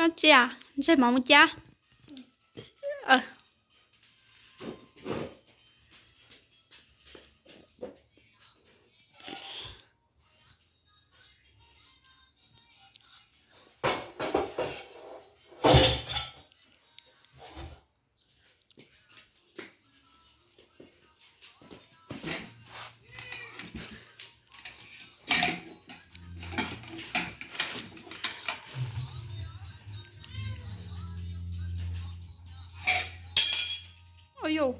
Tsis, ntsej mov mus cab. Ua yus,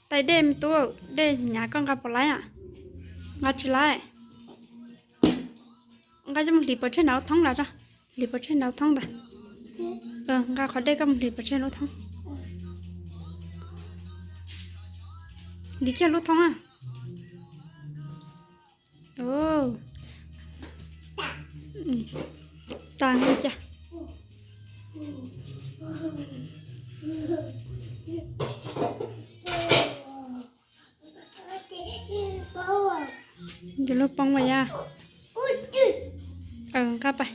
tais dej me tub, dej hnyav koj nqa puas laib? Nqa tsis laib. Nqa coj mus hliv pov tseg nram lub thoob lawm. Hliv pov tseg nram lub thoob ntag. Nqa qhov dej koj mus hliv pov tseg lub thoob. Hliv kiag lub thoob na. Tag li cas. Yuav luag poob mas yog. Nqa pais.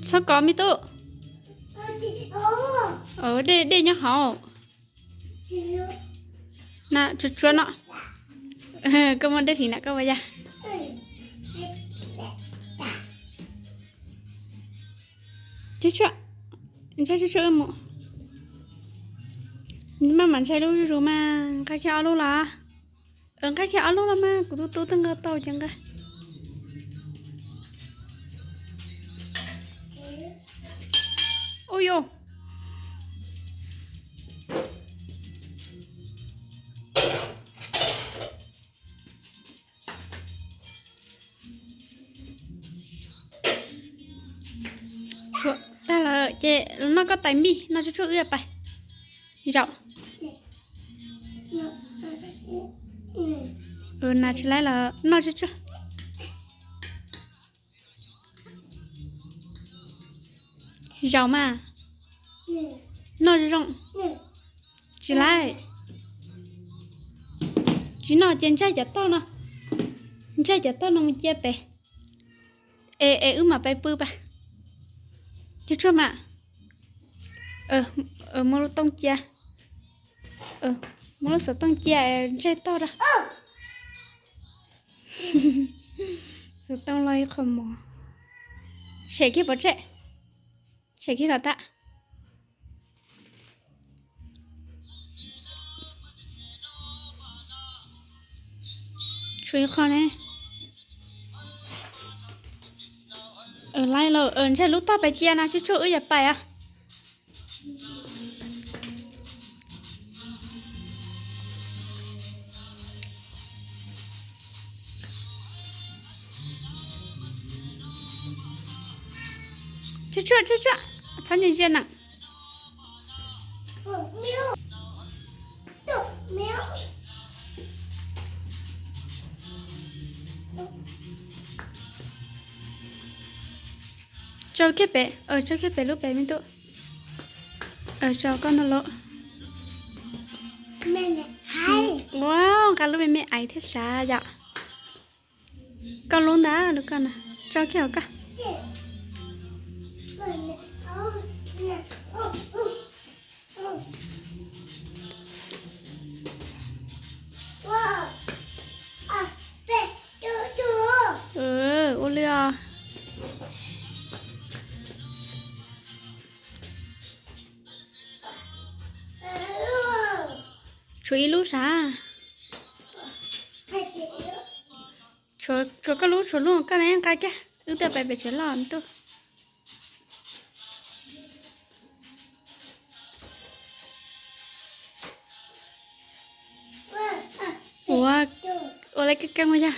Txhob kov me tub. Dej, dej nyob hauv. Na, tsuag tsuag no. Koj muaj dej hliv na koj puas yog? Tsuag tsuag, ntshai tsuag tsuag mus. Maj mam ntshai lub zuj zus mas nqa kiag ob lub los. Nqa kiag ob lub los mas kuv tus tub twb nqa tau ces nqa. Ua yus. Tsuag tag lawm ces noj koj tais mij, noj tsuag tsuag wb pais zaum. Nas tsis laib lawm, noj tsuag tsuag. Zaum mas. Noj zoo zoo. Tsis laib. Tsis noj ces ntsaig cov toj no. Ntsaig cov toj no mus cia pem. Es, es wb mam pais pw pas. Tsuag tsuag mas. Muab lub tooj cia. Muab lub xov tooj cia es ntsaig toj rau. Xov tooj los ib qho mov. Tshem kiag pov tseg. Tshem kiag kom tag. Tshuav ib qho ne. Laib los ntsaig lub toj pais cia no, tsuag tsuag wb yuav pais os. Tsuag tsuag, tsuag tsuag, txhob ntsia ntsia na. Tso kiag pem, tso kiag pem lub pem me tub. Tso koj ntag lauj. Ua, nqa lub me me aiv thiab sav yom. Koj lub ntag, lub koj na. Tso kiag hauv koj. Ua li os. Tshuav ib lub sav. Tshuav koj lub, tshuav lub koj ne, nqa kiag wb twb pais pem tsev loj me tub. Ua, Ua li keej keej ua yog.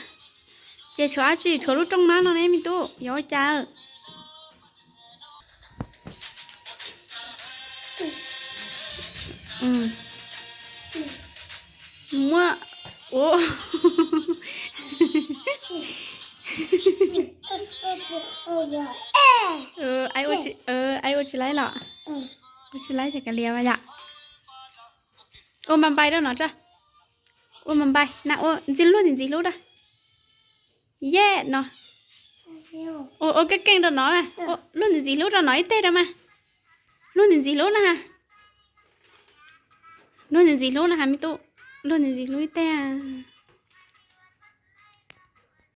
Ces tshuav dab tsi, tshuav lub rooj mab no ne me tub, yuav ua cas? Muab, ua, ua tsis laib los? Ua tsis laib ces kav liam yom. Ua npais npais rau no tso. Ua npais npais na, ua ntxim luag ntxim ntxim hlub rau. Yej no. Ua keej keej rau no, luag ntxim ntxim hlub rau no ib teg rau mas. Luag ntxim ntxim hlub na ha. Luag ntxim ntxim hlub na ha me tub. Luag ntxim ntxim hlub ib teg.